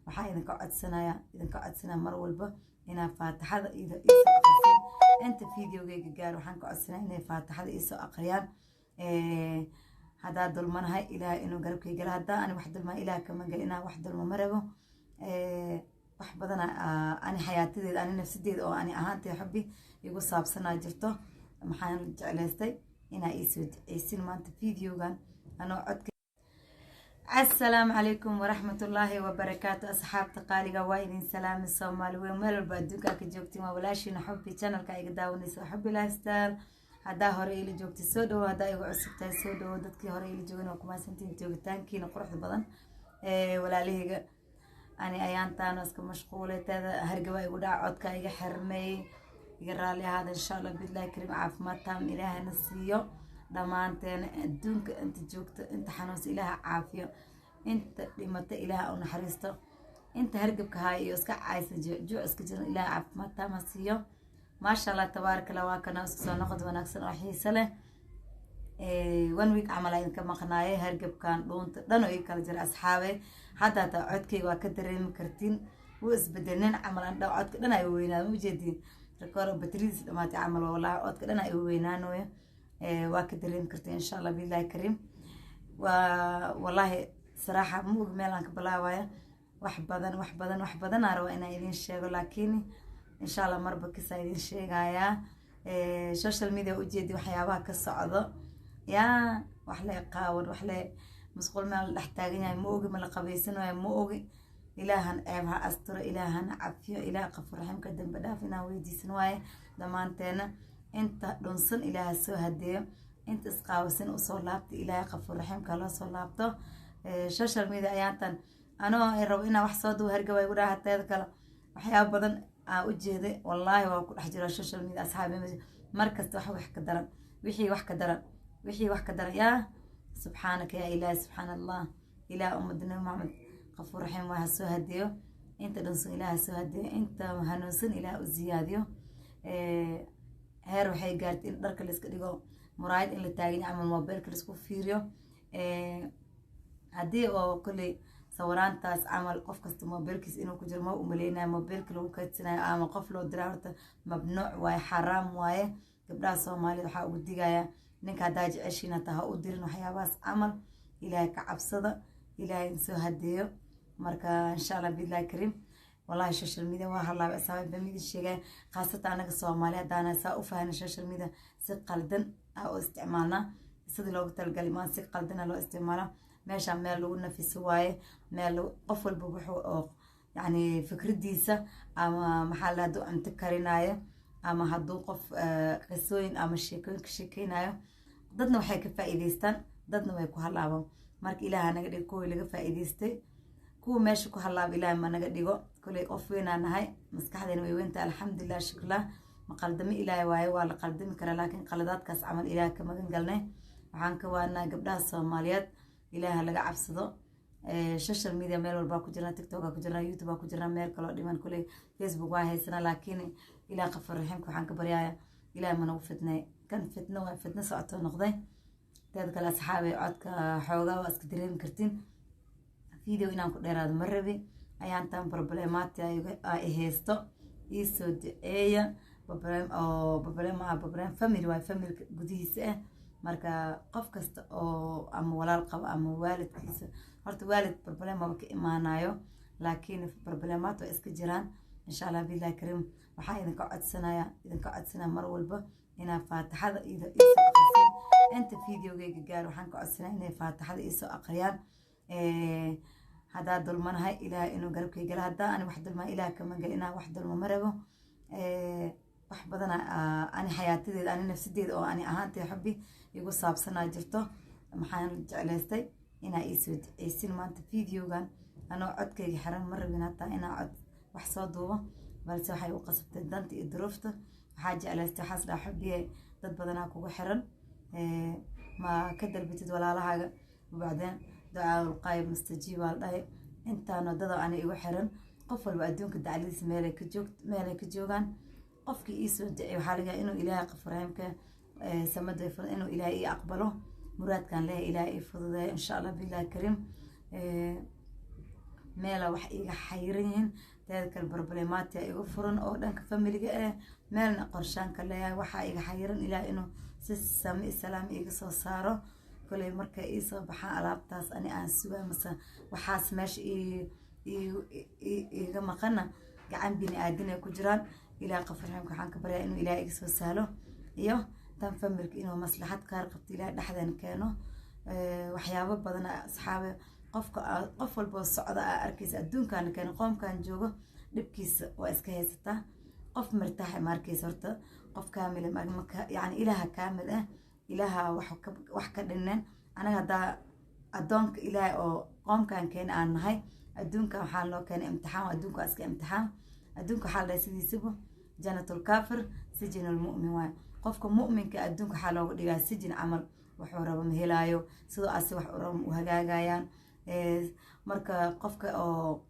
Waxaa idinka codsanaya, idinka codsanaya mar walba inaa faataxada iisoo aqrisin. Inta videogeyga gaar waxaan ka codsanaya inay faataxada iisoo aqriyaan. Haddaa dulmanahay, Ilaahay inuu garabkay gala. Haddaa ani wax dulmaa, Ilaah kama gal inaan wax dulmo ma rabo. Wax badana ani xayaatadeeda, ani nafsadeeda oo ani ahaantay Xubbi igu saabsanaa jirto. Maxaan jeclaystay inaa iisoo duceysin maanta videogan anoo codka. Asalaamu calaykum waraxmatullaahi wabarakaatu. Asxaabta qaaliga, waa idin salaami. Soomaali weyn meel walba adduunka ka joogtiin, waa walaashiina Xubbi. Channelka iga daawanaysa Xubbi Lifestyle. Haddaa hore ila joogtay, soo dhawo. Haddaa igu cusub tahay, soo dhawo. Dadkii hore ila joogin, waa kumaasantiin joogitaankiina quruxda badan. Walaalahayga, ani ayaantaan iska mashquulay, teeda hargaba igu dhaca, codka iga xirmay, iga raalli ahaada. Insha Allah billahi kariim, caafimaad taam Ilaahana siiyo dhammaanteena. Adduunka inta joogto, inta xanuunsa Ilaaha caafiyo, inta dhimata Ilaaha u naxariisto, inta hargabka haya iyo iska caysa juuc iska jiran, Ilaaha caafimaad taam ha siiyo. Maasha Allah, tabaaraka Allah. Waa kana isku soo noqod wanaagsan oo xiise leh. One week camal aa idinka maqnaayay. Hargabkan dhuunta dhan oo ii kala jira, asxaabe. Hadda hataa codkayga waa ka dareemi kartiin, wuu isbedelnin camal andha. Codka dhan ay weynaado, ma ujeediin? Rekoor batridiis dhamaatay camal, wallahi codka dhan ay weynaanayo, waa ka dareemi kartiin. Insha Allah billahi kariim, waa wallahi saraaxa ma og meel aan ka bilaabaya. Wax badan, wax badan, wax badan aan rabaa inaan idin sheego, laakiin insha Allah marba kisaa idin sheegayaa. Social media ujeedi waxyaabaha ka socdo, yaa wax le qaawan, wax le masquul meel la dhex taagan yahay, ma ogi, ma la qabaysanayo, ma ogi. Ilaahan ceeb ha asturo, Ilaahana cafiyo, Ilaah Qafuur Raxiimka dambe dhaaf inaan weydiisan waaye dhammaanteena. Inta dhunsan Ilaaha soo hadeeyo, inta isqaawasan usoo laabta, Ilaahay Qafuur Raxiimka loo soo laabto. Social media ayaantan anoo rabo inaan wax soo dubo, hargaba igu dhaha. Teeda kale, waxyaaba badan aan u jeeday, wallaahi waa ku dhex jira social media, asxaabi. Markasta wax ka daran, wixii wax ka daran, wixii wax ka daran. Yaa subxaanaka yaa Ilaahi, subxaan Allah. Ilaah ummadda Nabi Maxamed Qafuur Raxiim waa ha soo hadeeyo. Inta dhunsan Ilaah ha soo hadeeyo, inta hanuunsan Ilaah u ziyaadiyo. Heer waxay gaartay in dharka la iska dhigo, muraayad in la taagan camal, mobilka laisku fiiriyo. Haddii oo kolley sawiraantaas camal qof kasta mobilkiis inuu ku jiro ma umaleynayo, mobilka lagu kaydsanayo ama qof loo diraa, horta mamnuuc waaye, xaraam waaye. Gabdhaha Soomaalida waxaa ugu digaya, ninka haddaa jeceshiin hataa ha u dirin waxyaabahaas camal. Ilaahay ka cabsada, Ilaahay in soo hadeeyo. Marka insha Allah billahi kariim, wallahi social media waa halaabay, asxaabay bamidi sheegay. Khaasatan anaga Soomaali haddaana saa u fahna, social media si qaldan ah u isticmaalnaa. Sidii loogu talagalay maan, si qaldana loo isticmaala. Meesha meel lagu nafiso waaye, meel qof walba wuxuu oo yacni fikradiisa ama maxaa la, hadduu cunto karinaayo ama hadduu qof qisooyin ama sheekooyin ka sheekeynayo, dadna waxay ka faa'iideystaan, dadna way ku halaabaan. Marka Ilaaha naga dhigo kuwii laga faa'iideystay, kuwa meesha ku halaaba Ilaaha ma naga dhigo. Koley qof weynaa nahay, maskaxdeena way weyntahay, alxamdulilah, shukrlah. Ma qaldamo, Ilaahay waaye, waa la qaldami karaa, laakiin qaladaadkaas camal Ilaah ka magan galnay. Waxaan ka waanaa gabdhaha Soomaaliyeed, Ilaaha laga cabsado. Social media meel walbaa ku jirnaa, TikTok ku jirnaa, YouTube ku jirnaa, meel kaloo dhiman kuley Facebook waa haysanaa, laakiin Ilaah Qafuur Raxiimka waxaan ka baryaaya Ilaah ma nagu fitnay. Kan fitno waa fitno socoto noqday. Teeda kale, asxaabay, codka xoogaa waa iska dareemi kartiin. Video inaan ku dheeraado ma rabi. Ayaantan problemaati ay haysto, iisoo duceeya. Problem oo problem ah, problem family waay, familka gudihiisa ah. Marka qof kasta oo ama walaal qabo ama waalidkiisa, horta waalid problem maba ka imaanayo, laakiin problemaat waa iska jiraan. Insha Allah billahi kariim, waxaa idinka codsanaya, idinka codsanaya mar walba inaa faataxada iisoo aqrisin. Inta videogeyga gaar waxaan ka codsanaya inay faataxada iisoo aqriyaan. Haddaa dulmanahay, Ilaah inuu garabkay gala. Haddaa ani wax dulmaa, Ilaah kama gal inaan wax dulmo ma rabo. Wax badan ani xayaatadeeda, ani nafsadeeda oo ani ahaantay Xubbi igu saabsanaa jirto. Maxaan jeclaystay inaa iisoo duceysin maanta videogan anoo codkayga xiran. Ma rabin hataa inaa cod wax soo duubo, balse waxay u qasabtay danta iyo duruufta. Waxaa jeclaystay, waxaas dhaha, Xubbiye, dad badanaa kugu xiran, ma ka dalbatid walaalahaaga? Bacdeen ducaa qayb mustajiib aa la dhahay. Intaan wadada ani igu xiran, qof walba adduunka dacladiisa meelay ka joog, meelay ka joogaan, qofkii iisoo ducey waxaa laga inuu Ilaahay Qafuur Raxiimka samada inuu Ilaahay ii aqbalo, muraadkan leeyahay Ilaahay ii fududeeyo, insha Allah billahi kariim. Meela wax iga xayiran yihiin, teeda kale problematia igu furan oo dhanka familiga ah. Meelna qorshaan ka leeyahay, waxaa iga xayiran Ilaah inuu si sami salaam iga soo saaro. Koley markay iisoo baxaan alaabtaas ani aan sugaa, mase waxaas meesha iga maqana gacan bini aadin ay ku jiraan. Ilaah Qafuur Raxiimka waxaan ka baryaa inuu Ilaah iga soo sahlo, iyo tan familka inuu maslaxad qaar qabto Ilaah dhexdeen keeno. Waxyaabo badan, asxaabe, qofka qof walboo socda aa arkaysa adduunkan keeno, qoomkan joogo dhibkiisa waa iska haysataa. Qof martaaxa ma arkaysa horta, qof kaamil yani Ilaaha kaamil ah, Ilaaha wax ka dhineen. Anaga haddaa addoonka Ilaahay oo qoomkan keena aan nahay, adduunkan waxaa loo keenay imtixaan. Adduunka waa iska imtixaan. Adduunka waxaa la dhahay sidiisaba janatul kaafir sijinul mu'min waaye. Qofka mu'minka adduunka waxaa looga dhigaa sijin camal, wuxuu rabo ma helaayo, sidoo ase wax u rabo ma u hagaagayaan. Marka qofka oo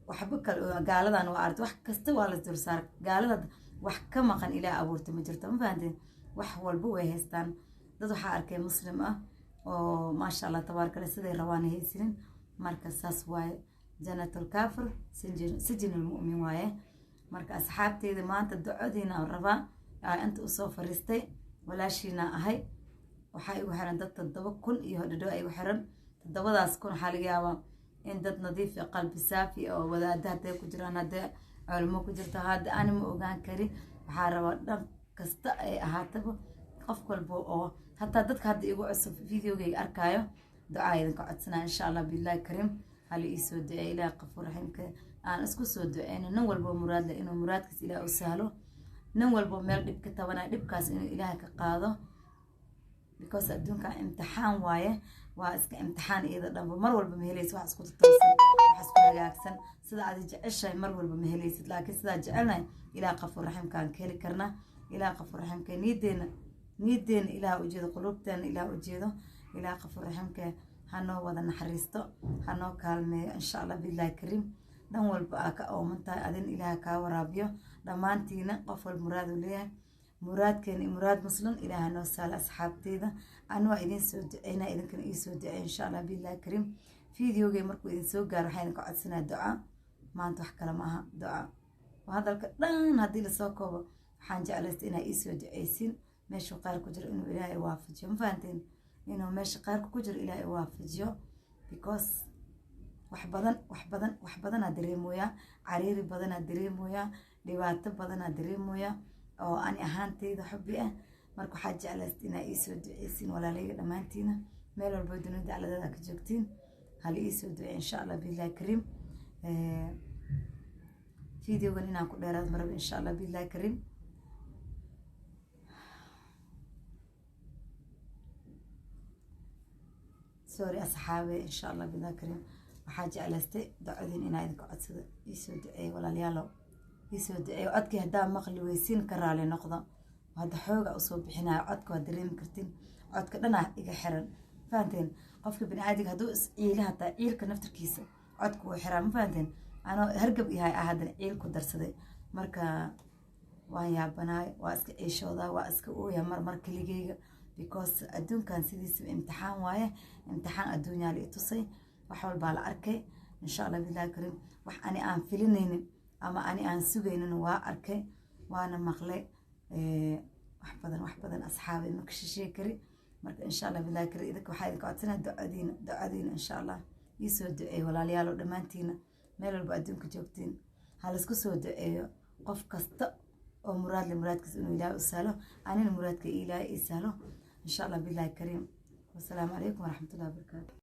waxba kale, gaaladan waa aragti, wax kasta waa la dulsaar. Gaalada wax ka maqan Ilaah abuurta ma jirto, ma fahanteen? Wax walba way haystaan. Dad waxaa arkay muslim ah oo maasha Allah tabaaraka Allah siday rabaan haysanin. Marka saas waaye, janatul kaafir sijinul mu'min waaye. Marka asxaabteyda, maanta ducadiina rabaa. Inta usoo fariistay walaashiina ahay. Waxaa igu xiran dad 7000 iyo dhadho igu xiran. 7000 waxaa laga yaabaa in dad nadiif iyo qalbi saafi oo wadaada hadday ku jiraan, hadday culimo ku jirto, hadda ani ma ogaan kari. Waxaa rabaa dhan kasta ay ahaataba, qof walba oo hataa dadka hadda igu cusub videogayga arkaayo, ducaa idinka codsanaya insha Allah billahi kariim. Hala iisoo duceey, Ilaah Qafuur Raxiimka aan isku soo duceyno. Nin walbo muraad leh inuu muraadkiis Ilaah u sahlo, nin walbo meel dhib ka tabanaya dhibkaas inuu Ilaah ka qaado, because adduunka imtixaan waaye, waa iska imtixaan iyada dhanba. Mar walba ma helaysid wax isku toosan, wax isku hagaagsan sida aad jeceshahay, mar walba ma helaysid. Laakiin sidaa jecelnahay Ilaah Qafuur Raxiimkaan ka heli karnaa. Ilaah Qafuur Raxiimka niyadeena Ilaah ujeedo, quluubteena Ilaah ujeedo. Ilaah Qafuur Raxiimka hanoo wada naxariisto, hanoo kaalmeeyo insha Allah billahi kariim. Dhan walba aa ka ooman tahay adin Ilaah kaa waraabiyo dhammaantiina. Qof walba muraad uu leeyahay, muraadkeena iyo muraad muslim Ilaah noo sahlo. Asxaabteyda, ani waa idin soo duceynaa, idinkana ii soo duceey insha Allah billahi kariim. Videogay markuu idin soo gaaro, waxaa idinka codsanaa duca. Maanta wax kale ma aha, duca hadalka dhan haddii lasoo koobo. Waxaan jeclaystay inaa iisoo duceysiin meeshuu qaar ku jiro inuu Ilaahay waafajiyo. Ma fahanteen? Inuu meesha qaarka ku jiro Ilaahay waafajiyo, because wax badan, wax badan, wax badanaa dareemoyaa, cariiri badanaa dareemoyaa, dhibaato badanaa dareemoyaa oo ani ahaanteyda xubbi ah. Marka waxaa jeclaystay inaa iisoo duceysiin walaalayga dhammaantiina, meel walbo dunida dacladeeda ka joogtiin, hala iisoo ducey insha Allah billahi kariim. Videogan inaan ku dheeraad maraba insha Allah billahi kariim. Sorry asxaabe, insha Allah billahi kariim. Waxaa jeclaystay ducadiin inaa idinka codsado. Iisoo duceey walaalayaalow, iisoo duceey. Codkii haddaa maqli weysiin ka raali noqdo, hadda xooga usoo bixinayo codka waa dareemi kartin, codka dhanaa iga xiran, fahanteen? Qofka biniaadiga hadduu is ciila, hataa ciilka naftarkiisa codka wuu xiraa, ma fahanteen? Anoo hargab yahay ah haddana ciil ku darsaday. Marka waan yaabanahay, waa iska ciishoodaa, waa iska ooya mar mar keligeyga, because adduunkan sidiisaba imtixaan waaye. Imtixaan adduunyaa la i tusay, wax walbaa la arkay insha Allah billahi kariim. Wax ani aan filinaynin ama ani aan sugaynin waa arkay, waana maqlay wax badan, wax badan asxaabay, ma ka shisheegi kari. Marka insha Allah billahi kariim, idinka waxaa idinka codsanaa ducadiina, ducadiina insha Allah. Iisoo duceey walaalayaalo dhammaantiina, meel walba adduunka joogtiin ha laisku soo duceeyo. Qof kasta oo muraad le muraadkiisa inuu Ilaahay u sahlo, anina muraadka Ilaahay ii sahlo insha Allah billahi kariim. Wasalaamu calaykum waraxmatullahi wabarakaatu.